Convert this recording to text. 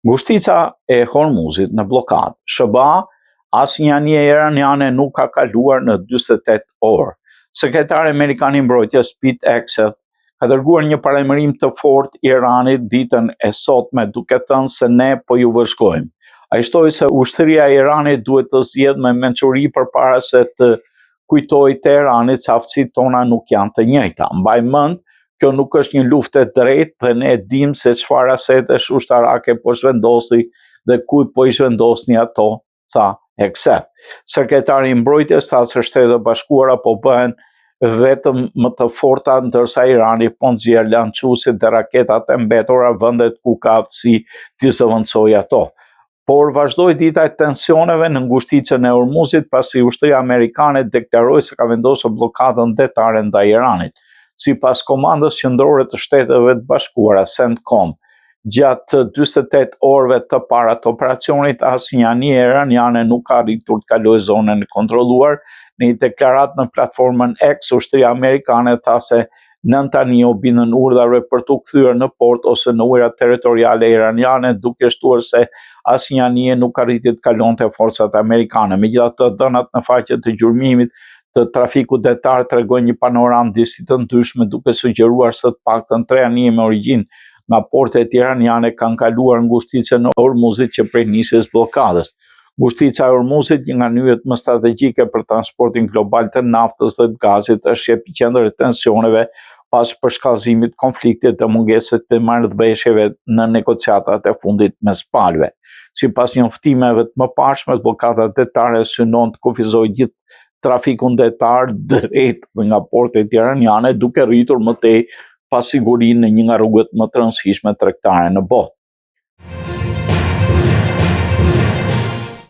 Ngushtica e Hormuzit në bllokadë. SHBA, asnjë anije iraniane nuk ka kaluar në 48 orë. Sekretari amerikan i Mbrojtjes Pete Hegseth ka dërguar një paralajmërim të fortë Iranit ditën e sotme duke thënë se ne po ju vëzhgojmë. Ai shtoi se ushtria e Iranit duhet të zgjedhë me mençuri përpara se të kujtojë Teheranit se aftësitë tona nuk janë të njëjta. Mbaj mend, kjo nuk është një luftë e drejtë dhe ne e dimë se çfarë asetesh ushtarake po zhvendosni dhe kujt po i zhvendosni ato, tha Hegseth. Sekretari i Mbrojtjes tha se Shtetet e Bashkuara po bëhen vetëm më të forta ndërsa Irani po nxjerr lançuesit dhe raketat e mbetura vendet ku ka aftësi t'i zëvendësojë ato. Por vazhdoi dita e tensioneve në ngushticën e Hormuzit pasi ushtria amerikane deklaroi se ka vendosur bllokadën detare ndaj Iranit. Sipas Komandës Qendrore të Shteteve të Bashkuara, CENTCOM, gjatë 48 orëve të para të operacionit, asnjë anije iraniane nuk ka arritur të kalojë zonën e kontrolluar. Në një deklaratë në platformën X, ushtria amerikane tha se nëntë anije u bindën urdhrave për t'u kthyer në port ose në ujërat territoriale iraniane, duke shtuar se asnjë anije nuk arriti të kalonte forcat amerikane. Megjithatë, të dhënat në faqe të gjurmimit të trafikut detar tregojnë një panoramë disi të ndryshme, duke sugjeruar se të paktën tre anije me origjinë nga portet iraniane kanë kaluar ngushticën e Hormuzit që prej nisjes bllokadës. Ngushtica e Hormuzit, një nga nyjet më strategjike për transportin global të naftës dhe të gazit, është epiqendër e tensioneve pas përshkallëzimit të konfliktit dhe mungesës të marrëveshjeve në negociatat e fundit mes palëve. Sipas njoftimeve të mëparshme, bllokada detare synon të kufizojë gjithë trafikun detar drejt dhe nga portet iraniane, duke rritur më tej pasigurinë në një nga rrugët më të rëndësishme tregtare në botë.